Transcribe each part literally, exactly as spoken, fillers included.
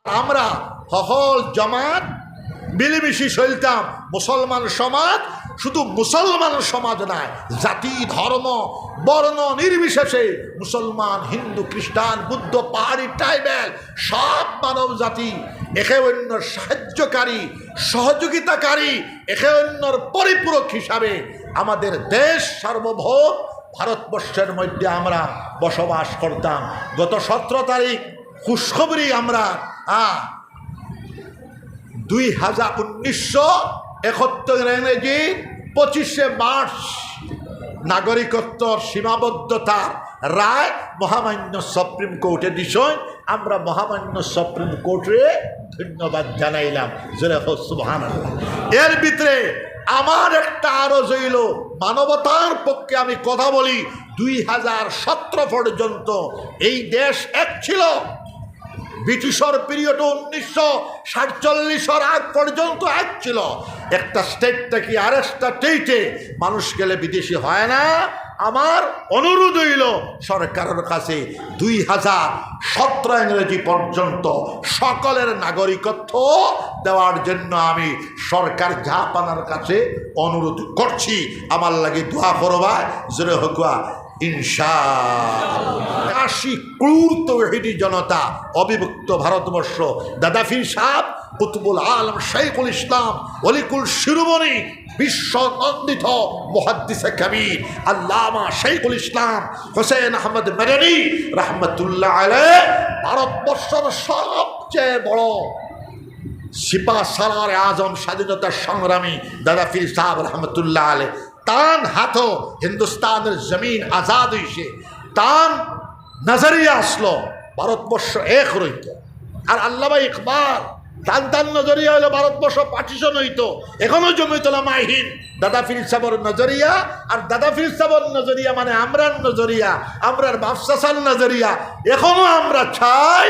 আমরা হকল জমাত মিলিমিশি চলতাম। মুসলমান সমাজ শুধু মুসলমান সমাজ নায়, জাতি, ধর্ম, বর্ণ নির্বিশেষে মুসলমান, হিন্দু, খ্রিস্টান, বুদ্ধ, পাহাড়ি, ট্রাইবাল, সব মানব জাতি একে অন্যর সাহায্যকারী, সহযোগিতাকারী, একে অন্যর পরিপূরক হিসাবে আমাদের দেশ সার্বভৌম ভারতবর্ষের মধ্যে আমরা বসবাস করতাম। গত সতেরো তারিখ খুশখবরি আমরা, আহ, দুই হাজার উনিশশো একাত্তর ইংরেজি পঁচিশে মার্চ নাগরিকত্বর সীমাবদ্ধতার রায় মহামান্য সুপ্রিম কোর্টে দিছইন। আমরা মহামান্য সুপ্রিম কোর্টরে ধন্যবাদ জানাইলাম। জোরে হোক সুবহানাল্লাহ। এর ভিতরে আমার একটা আরজ অইল, মানবতার পক্ষে আমি কথা বলি। দুই হাজার সতেরো পর্যন্ত এই দেশ এক ছিল, ব্রিটিশর পিরিয়ড উনিশশো সাতচল্লিশর আগ পর্যন্ত এক ছিল। একটা স্টেট থাকি আর একটা স্টেটে মানুষ গেলে বিদেশি হয় না। আমার অনুরোধ অইল সরকারের কাছে, দুই হাজার সতেরো ইংরেজি পর্যন্ত সকলের নাগরিকত্ব দেওয়ার জন্য আমি সরকার জাহাপানার কাছে অনুরোধ করছি। আমার লাগি দোয়া করবায়, জোরে হোক ইনশাআল্লাহ। আশি ক্রোড় তৌহিদি জনতা, অবিভক্ত ভারতবর্ষ, দাদা পীর সাহেব, কুতুবুল আলম শেখুল ইসলাম, অলিকুল শিরোমণি, বিশ্বনন্দিত মুহাদ্দিসে কবির আল্লামা শেখুল ইসলাম হোসেন আহমদ মদনী রহমতুল্লাহ আলাইহি, ভারতবর্ষর সবচেয়ে বড় সিপাহ সালার আজম, স্বাধীনতা সংগ্রামী দাদা পীর সাহেব রহমতুল্লাহ আলাইহি, তান হাতো হিন্দুস্তানের জমিন আজাদ অইছে, তান নজরিয়া আসলো ভারতবর্ষ এক রইত। আর আল্লামা ইকবাল, তান তান নজরিয়া অইলো ভারতবর্ষ পার্টিশন অইতো, এখনো জমিয়তুল উলামায়ে হিন্দ। দাদা পীর সাহেবর নজরিয়া, আর দাদা পীর সাহেবর নজরিয়া মানে আমরার নজরিয়া, আমরার বাপ চাচার নজরিয়া। এখনো আমরা চাই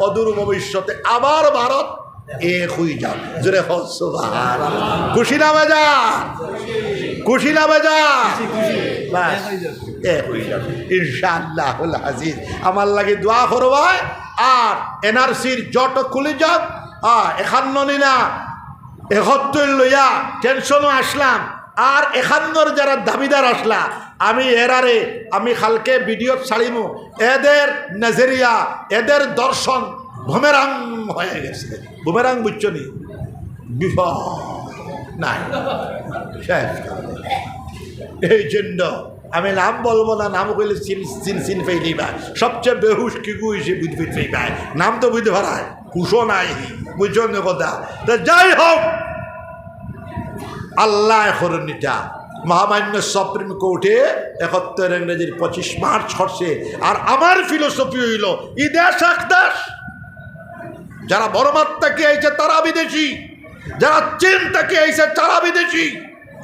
অদূর ভবিষ্যতে আবার ভারত এক অই যাক। জোরে হোক সুবহানাল্লাহ। খুশি না বেজার? খুশি না বেজার? বাস, এক অই যাক ইনশাআল্লাহুল আজিজ। আমার লাগি দোয়া করবায়। আর এনআরসির জট খুলি যাক। আ, একান্ন নিনা একত্তর লইয়া টেনশনও আসলাম। আর একান্নর যারা দাবিদার আসলা, আমি এরারে, আমি কালকে ভিডিও ছাড়িমু। এদের নজরিয়া, এদের দর্শন বুমেরাং হয়ে গেছে। বুমেরাং বুঝছো নি? বিপদ নাই, শেষ। এই জন্য আমি নাম বলবো না, নাম কইলে চিন চিন চিন পেইলিবা। সবচেয়ে বেহুশ কি গুই সে বুঝ বুঝ পেইবা। নাম তো বুঝতে পারায়, কুশো নাই, বুঝছো নি কথা? তা যাই হোক, আল্লাহ করুন এটা। মহামান্য সুপ্রিম কোর্টে একত্তর ইংরেজির পঁচিশ মার্চ করছে। আর আমার ফিলোসফি অইলো, ই দেশ এক দেশ। যারা বর্মার থাকি আইছে তারা বিদেশি, যারা চীন থাকি আইছে তারা বিদেশি।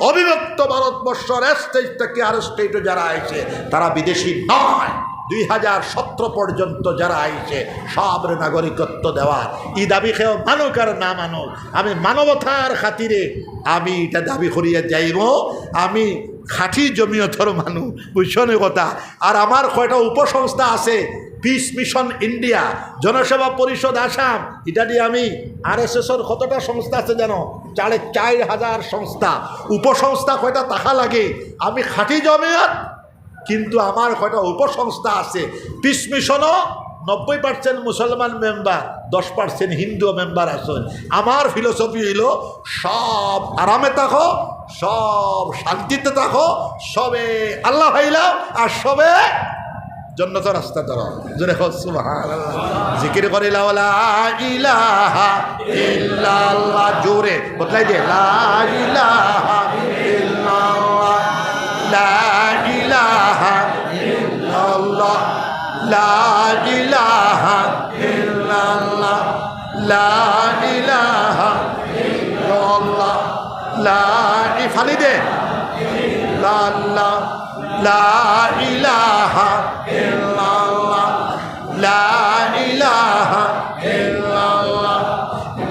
অবিভক্ত ভারতবর্ষর এক স্টেট থাকি আর স্টেটও যারা আইছে তারা বিদেশি নয়। দুই হাজার সতেরো পর্যন্ত যারা আইছে সবরে নাগরিকত্ব দেওয়ার ই দাবি কেউ মানুক আর না মানুক, আমি মানবতার খাতিরে আমি এটা দাবি করিয়া যাইব। আমি খাঁটি জমিয়তর মানুষ, বুঝছো নি কথা? আর আমার কয়টা উপসংস্থা আছে, পিস মিশন ইন্ডিয়া, জনসেবা পরিষদ আসাম, ইটা দিয়া আমি আরএসএসর কতটা সংস্থা আছে জানো? সাড়ে চার হাজার সংস্থা। উপসংস্থা কয়টা থাকা লাগে? আমি খাঁটি জমিয়ত, কিন্তু আমার কয়টা উপসংস্থা আছে। পিস মিশনও নব্বই পার্সেন্ট মুসলমান মেম্বার, দশ পার্সেন্ট হিন্দু মেম্বার আছইন। আমার ফিলোসফি অইলো, সব আরামে থাকো, সব শান্তিতে থাকো, সবে আল্লাহ পাইলাও, আর সবে জন্নতর রাস্তা ধরো। জোরে কও সুবহানাল্লাহ। জিকির করি লাও লা ইলাহা ইল্লাল্লাহ। জোরে বদলাই দে, লা ইলাহা ইল্লাল্লাহ, লা ইলাহা ইল্লাল্লাহ, লা ইলাহা ইল্লাল্লাহ, লা ইলাহা ইল্লাল্লাহ, লা ই-, ফালি দে, লা, লা, লা ইলাহা ইল্লাল্লাহ, লা ইলাহা ইল্লাল্লাহ,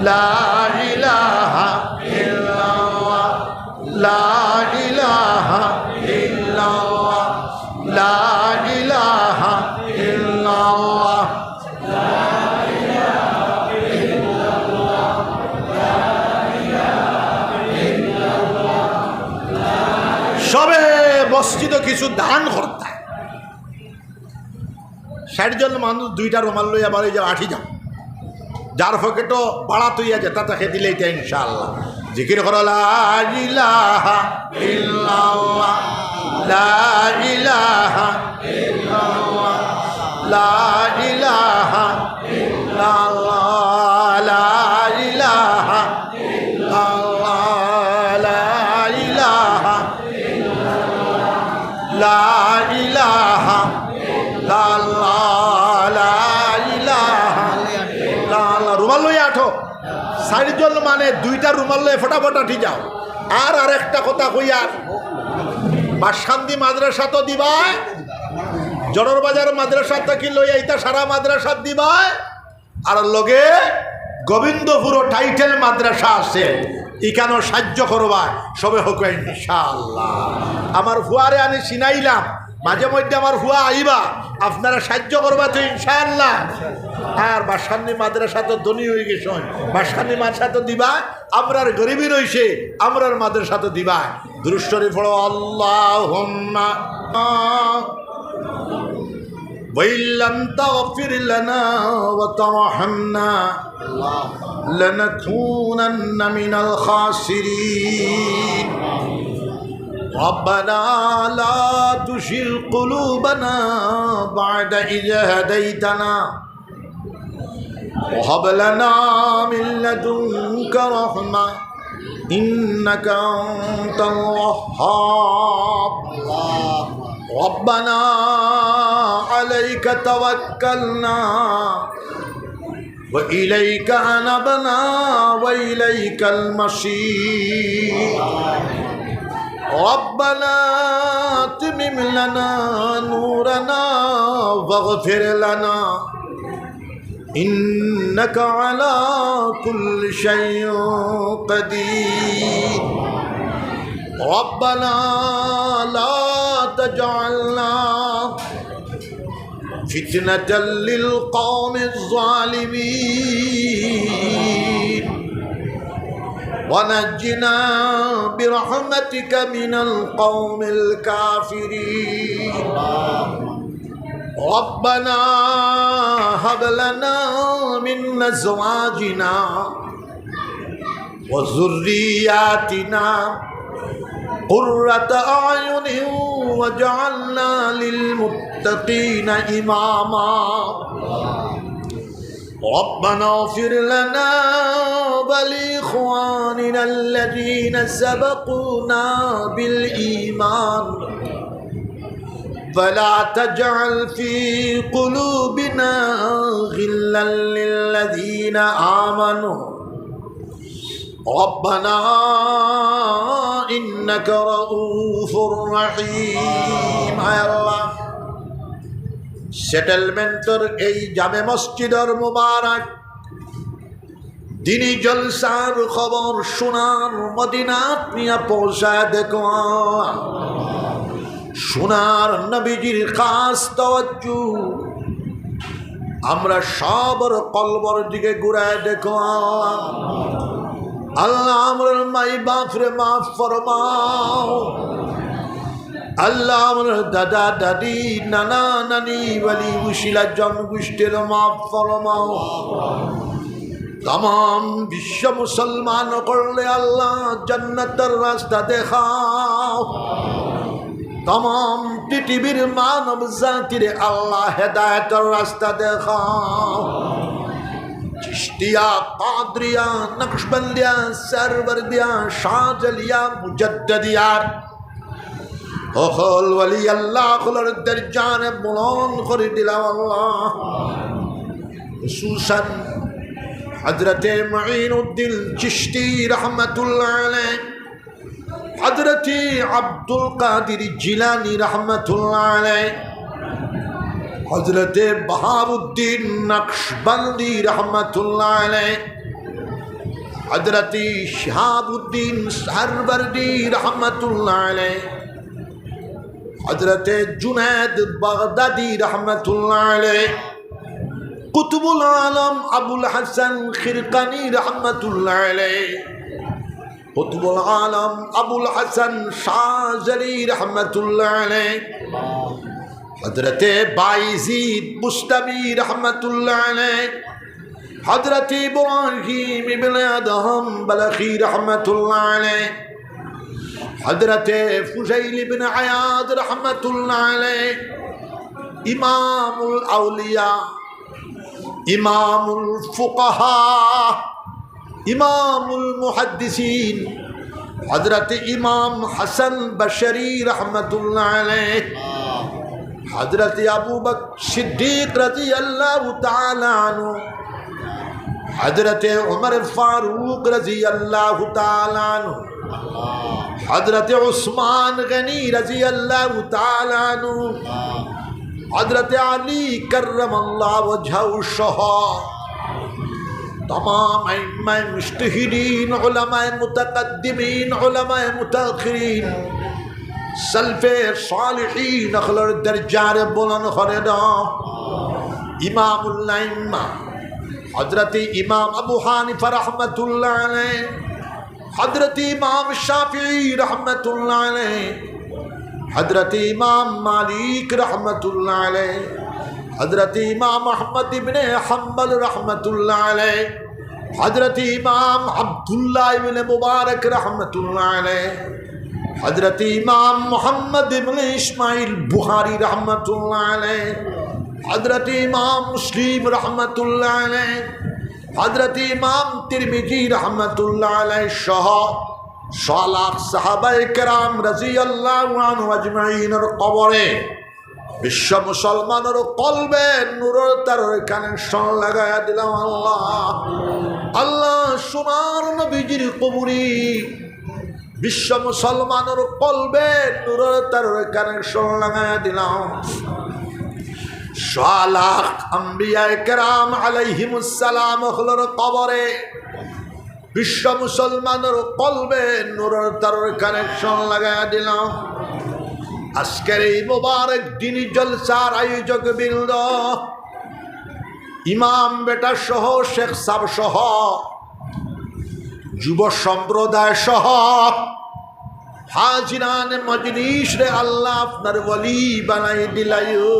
লা ইলাহা ইল্লাল্লাহ, লা ইলাহা ইল্লাল্লাহ, লা ইলাহা ইল্লাল্লাহ। কিছু দান করতা। ষাইট জন মানুষ দুইটা রুমাল লইয়া বাড়ি যাও, আটি যাও, যার পকেটো বাড়া থইয়া যেতা তাকে দিলে ইতা ইনশাআল্লাহ। জিকির করো, লা ইলাহা ইল্লাল্লাহ, লা ইলাহা ইল্লাল্লাহ, লা ইলাহা ইল্লাল্লাহ, লা ইলাহা ইল্লাল্লাহ, লা ইলাহা লা ইলাহা ইল্লাল্লাহ, লা ইলাহা ইল্লাল্লাহ। রুমাল লইয়া আটো। ষাইট জন মানে দুইটা রুমাল লইয়া ফটাফট আটি যাও। আর আরেকটা কথা কইয়ার, বাসকান্দি মাদ্রাসাত দিবায়, জোহর বাজার মাদ্রাসা থাকি লইয়া ইতা সারা মাদ্রাসাত দিবায়। আর লগে গোবিন্দপুরও টাইটেল মাদ্রাসা আছে, ইখানো সাহায্য করবায় সবে, কউক্কা ইনশাআল্লাহ। আমার ফুয়ারে আমি চিনাইলাম, মাঝে মধ্যে আমার ফুয়া আইবা, আপনারা সাহায্য করবা তো ইনশাআল্লাহ। আর বাসকান্দি মাদ্রাসা তো ধনী অই গেছইন, বাসকান্দি মাদ্রাসাত দিবা, আমরার গরিবি রইছে, আমরার মাদ্রাসাত দিবা। দুরূদ শরীফ পড়ো, আল্লাহুম্মা وإن لم تغفر لنا وترحمنا لنكونن من الخاسرين. ربنا لا تزغ قلوبنا بعد إذ هديتنا وهب لنا من لدنك رحمة إنك أنت الوهاب. ربنا عليك توكلنا وإليك أنبنا وإليك المصير. ربنا أتمم لنا نورنا واغفر لنا إنك على كل شيء قدير. ربنا لا تجعلنا فتنة للقوم الظالمين ونجنا برحمتك من القوم الكافرين. ربنا هب لنا من أزواجنا وذرياتنا قرة أعين واجعلنا للمتقين إماما. ربنا اغفر لنا ولإخواننا الذين سبقونا بالإيمان ولا تجعل في قلوبنا غلا للذين آمنوا ربنا إنك رؤوف رحيم. আয় আল্লাহ, সেটেলমেন্টর এই জামে মসজিদর মুবারক দিনী জলসার খবর সোনার মদিনাত নিয়া পৌঁছায় দেখো। সোনার নবীজির খাস তাওয়াজ্জু আমরা সবর কলবর দিকে ঘুরায় দেখো। আল্লাহ, আমরার মাই বাপরে মাফ ফরমাও। আল্লাহ, আমরার দাদা দাদি, নানা নানি, ওলি উসিলা জনগোষ্ঠীরে মাফ ফরমাও। তামাম বিশ্ব মুসলমান অকলরে আল্লাহ জান্নাতর রাস্তা দেখাও। তামাম পৃথিবীর মানব জাতিরে আল্লাহ হেদায়েতর রাস্তা দেখাও। চিশতিয়া, কাদরিয়া, নকশবন্দিয়া, সরওয়ারদিয়া, শাহজালিয়া, মুজাদ্দিদিয়ার হকল ওলি আল্লাহ অকলর দরজারে বুলন্দ করি দিলাও আল্লাহ। খুসুসান হযরতে মুঈনুদ্দিন চিশতি রহমাতুল্লাহ আলাইহি, হযরতে আব্দুল কাদির জিলানী রহমাতুল্লাহ আলাইহি, হযরতে বাহাউদ্দিন নকশবন্দি রহমাতুল্লাহ আলাইহি, হযরতে শিহাবুদ্দিন সরওয়ারদি রহমাতুল্লাহ আলাইহি, হযরতে জুনায়েদ বাগদাদি রহমাতুল্লাহ আলাইহি, কুতুবুল আলম আবুল হাসান খিরকানি রহমাতুল্লাহ আলাইহি, কুতুবুল আলম আবুল হাসান শাহজালি রহমতুল্লাহ আলাইহি, হযরতে বায়েজিদ বুস্তামি রহমতুল্লাহ আলাইহি, হযরতে ইব্রাহিম ইবনে আদহাম বালখি রহমতুল্লাহ আলাইহি, হযরতে ফুজাইল ইবনে আয়াদ রহমতুল্লাহ আলাইহি, ইমামুল আউলিয়া, ইমামুল ফুকাহা, ইমামুল মুহাদ্দিসিন, হযরতে ইমাম হাসান বসরি রহমতুল্লাহ আলাইহি, হযরতে আবু বকর সিদ্দিক রাদিয়াল্লাহু তাআলা আনহু, হযরতে উমর ফারুক রাদিয়াল্লাহু তাআলা আনহু, হযরতে উসমান গনি রাদিয়াল্লাহু তাআলা আনহু, হযরতে আলী কাররামাল্লাহু ওয়াজহাহু সহ তামাম আইম্মায়ে মুজতাহিদিন, উলামায়ে মুতাকাদ্দিমিন, উলামায়ে মুতাআখিরিন, সালফে সালিহিন অকলর দরজারে বুলন্দ করি দাও। ইমামুল আইম্মা হযরতে ইমাম আবু হানিফা রহমতুল্লাহ আলাইহি, হযরতে ইমাম শাফিঈ রহমতুল্লাহ আলাইহি, হযরতে ইমাম মালিক রহমতুল্লাহ আলাইহি, হযরতে ইমাম আহমদ ইবনে হাম্বল রহমতুল্লাহ আলাইহি, হযরতে ইমাম আব্দুল্লাহ ইবনে মুবারক রহমতুল্লাহ আলাইহি, হযরতে ইমাম মুহাম্মদ ইবনে ইসমাইল বুখারী রহমতুল্লাহ আলাইহি, হযরতে ইমাম মুসলিম রহমতুল্লাহ আলাইহি, হযরতে ইমাম তিরমিজি রহমতুল্লাহ আলাইহি সহ শ লাখ সাহাবায়ে কেরাম রাদিয়াল্লাহু আনহুম আজমাইনর কবরে বিশ্ব মুসলমানর কলবে নূরর তারর কানেকশন লাগাইয়া দিলাম আল্লাহ। আল্লাহ, সোনার নবীজির কবরে বিশ্ব মুসলমানর কলবে নূরর তারর কানেকশন লাগাইয়া দিলাম। শ লাখ আম্বিয়ায়ে কেরাম আলাইহিমুস সালাম অকলর কবরে বিশ্ব মুসলমানর কলবে নূরর তারর কানেকশন লাগাইয়া দিলাম। আজকের এই মোবারক দিনী জলসার আয়োজক বৃন্দ, ইমাম বেটা সহ, শেখ সাব সহ, যুব সম্প্রদায় সহ হাজিরানে মজলিসরে আল্লাহ আপনার ওলি বানাই দিলাইও।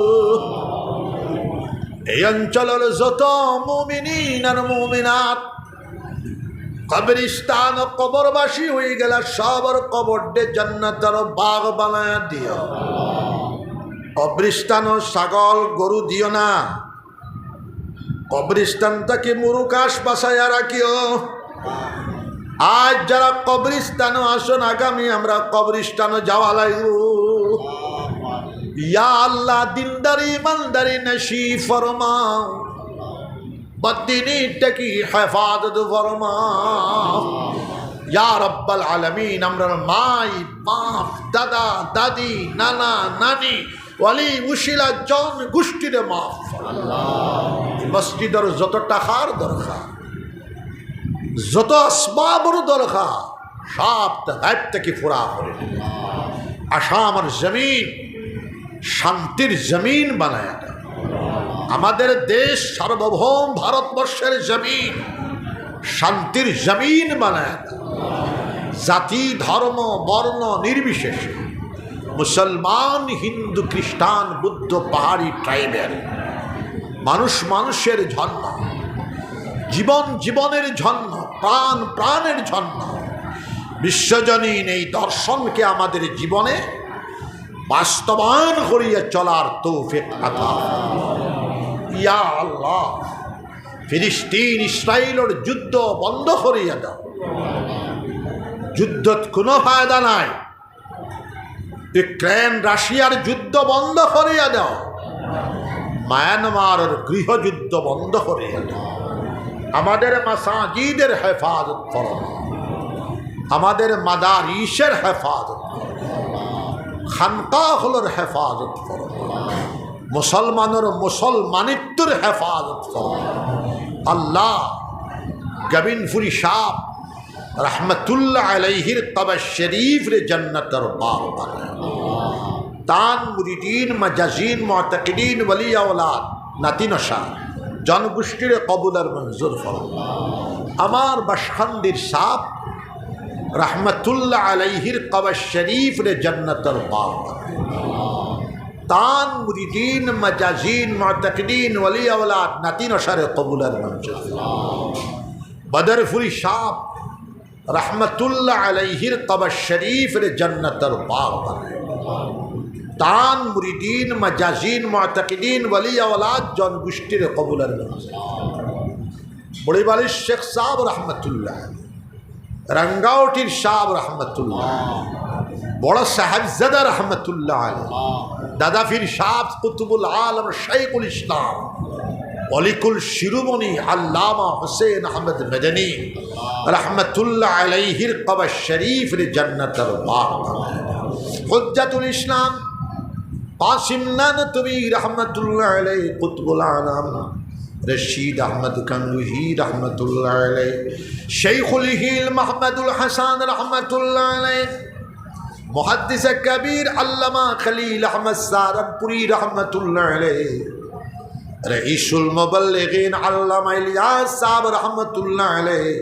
এই অঞ্চলর যত মুমিনিন আর মুমিনাত কবরিস্তান ও কবরবাসী অইগেলা, সবর কবররে জান্নাতর বাগ বানাইয়া দিও। কবরিস্তানো ছাগল গরু দিও না, কবরিস্তান থাকি মুরুগ হাঁস বাঁচাইয়া রাখিও। আইজ যারা কবরিস্তানো আছইন, আগামী আমরা কবরিস্তানো যাওয়া লাগবো। ইয়া আল্লাহ, দিনদারি ইমানদারি নসিব ফরমাও, বদদিনী থাকি হেফাজত ফরমাও। ইয়া রাব্বাল আলামিন, আমরার মাই, বাপ, দাদা, দাদি, নানা, নানি, ওলি, মুশিলা, জন গোষ্ঠীরে মাফ ফরমাও। এই মসজিদর যত টাকার দরকার, যত আসবাবর দরকার, সবতা গায়েব থাকি পুরা করি দিও। আসামর জমিন শান্তির জমিন বানাইয়া দেও। আমাদের দেশ সার্বভৌম ভারতবর্ষের জমিন শান্তির জমিন বানাইয়া দেও। জাতি, ধর্ম, বর্ণ নির্বিশেষে মুসলমান, হিন্দু, খ্রিস্টান, বুদ্ধ, পাহাড়ি, ট্রাইবেল, মানুষ মানুষের জন্য, জীবন জীবনের জন্য, প্রাণ প্রাণের জন্য, বিশ্বজনীন এই দর্শনকে আমাদের জীবনে বাস্তবায়ন করিয়া চলার তৌফিক আতা। ইয়া আল্লাহ, ফিলিস্তিন ইসরায়েলর যুদ্ধ বন্ধ করিয়া দাও। যুদ্ধত কোনো ফায়দা নাই। ইউক্রেন রাশিয়ার যুদ্ধ বন্ধ করিয়া দাও। মায়ানমারর গৃহযুদ্ধ বন্ধ করিয়া দাও। আমাদের মাসাজিদের হেফাজত ফরমাও, আমাদের মাদারিসের হেফাজত ফরমাও, খানকা অকলর হেফাজত ফরমাও, মুসলমানর মুসলমানিত্বর হেফাজত ফরমাও। আল্লাহ, গবিনপুরী সাব রহমতুল্লাহ আলাইহির কবর শরীফরে জান্নাতর বাগ বানাও। তান মুরিদিন, মাজাজিন, মুতাকিদিন, ওলি আওলাদ, নাতি নশা, জনগোষ্ঠীরে কবুল আর মঞ্জুর ফরমাও। আমার বাসকান্দির সাব রহমতুল্লাহ আলাইহির কবর শরীফরে জান্নাতর বাগ বানাইন। তান মুরিদিন, মাজাজিন, মুতাকিদিন, ওলি আওলাদ, নাতি নশারে কবুল আর মঞ্জুর। বদরপুরি সাব রহমতুল্লাহ আলাইহির কবর শরীফরে জান্নাতর বাগ বানাইন। তান মুরিদিন, মাজাজিন, মুতাকিদিন, ওলি আওলাদ, জনগোষ্ঠীরে কবুল আর মঞ্জুর। বড়িবালির শেখ সাব রহমতুল্লাহ আলাইহি, রাঙ্গাউটির সাব রহমতুল্লাহ, বড় সাহেবজাদা রহমতুল্লাহ আলাইহি, দাদা পীর সাব কুতুবুল আলম শেখুল ইসলাম, অলিকুল শিরোমণি আল্লামা হুসেন আহমদ মদনী রহমতুল্লাহ আলাইহির কবর শরীফরে জান্নাতর বাগ বানাইন। হুজ্জাতুল ইসলাম কাসিম নানতুবী রহমতুল্লাহ আলাইহি, কুতুবুল আলম রশিদ আহমদ কানগুহি রহমতুল্লাহ আলাইহি, শেখুল হিল মাহমুদুল হাসান রহমতুল্লাহ আলাইহি, মুহাদ্দিস কবির আল্লামা খলিল আহমদ সাহারানপুরী রহমতুল্লাহ আলাইহি, রইসুল মুবাল্লিগিন আল্লামা ইলিয়াস সাব রহমতুল্লাহ আলাইহি,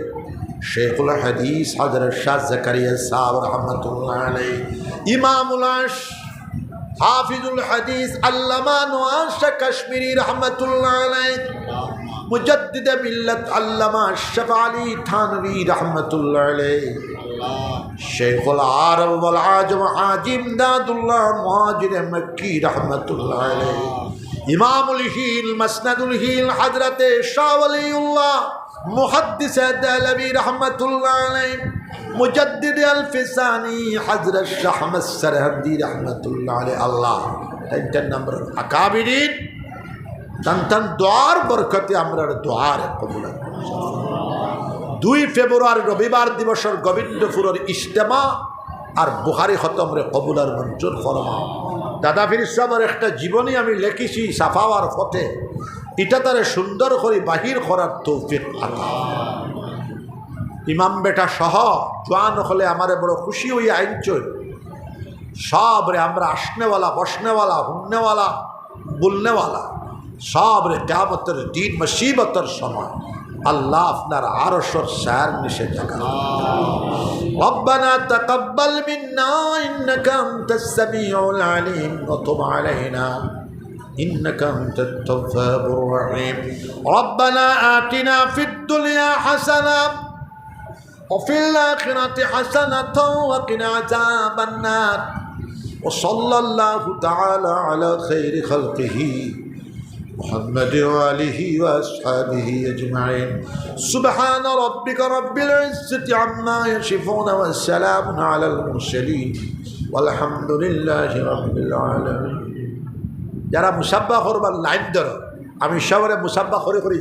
শেখুল হাদিস হযরত শাহ জাকারিয়া সাব রহমতুল্লাহ আলাইহি, ইমামুল আশ হাফিজুল হাদিস আল্লামা নোয়াজ শাহ কাশ্মীরি রহমতুল্লাহ আলাইহি, মুজাদ্দিদে মিল্লাত আল্লামা আশরাফ আলী থানভী রহমতুল্লাহ আলাইহি, শেখুল আরব ওয়াল আজম হাজী ইমদাদুল্লাহ মুহাজিরে মক্কি রহমতুল্লাহ আলাইহি, ইমামুল হিল মাসনাদুল হিল হযরতে শাহ ওয়ালিউল্লাহ মুহাদ্দিসে দেহলভী রহমতুল্লাহ আলাইহি, মুজাদ্দিদে আলফে সানি হযরত শাহ আহমদ সরহন্দি রহমতুল্লাহ আলাইহি। আল্লাহ, তান তান নামর আকাবিরিন, তান তান দোয়ার বরকতে আমরার দোয়ারে কবুল করো। দুই ফেব্রুয়ারি রবিবার দিবসর গোবিন্দপুরর ইজতেমা আর বুখারি খতমরে কবুল আর মঞ্জুর ফরমাও। দাদা পীর সাবর একটা জীবনী আমি লেখিছি ছাপাওয়ার পথে, ইটা তারে সুন্দর করি বাহির করার তৌফিক আতা। ইমাম বেটা সহ জোয়ান অকলে আমারে বড় খুশি অইয়া আনছইন। সবরে আমরা আসনেওয়ালা, বসনেওয়ালা, হুননেওয়ালা, বুলনেওয়ালা, সবরে কিয়ামতর দিন মুসিবতর সময় আল্লাহ আপনার আরশর ছায়ার নিচে জাগা। ربنا تقبل منا إنك أنت السميع العليم وتب علينا إنك أنت التواب الرحيم. ربنا آتنا في الدنيا حسنة وفي الآخرة حسنة وقنا عذاب النار. وصلى الله تعالى على خير خلقه محمد وآله وأصحابه أجمعين. سبحان ربك رب العزة عما يصفون وسلام على المرسلين والحمد لله رب العالمين. যারা মুসাব্বা করবার লাইন ধরো, আমি সবরে মুসাব্বা করি করি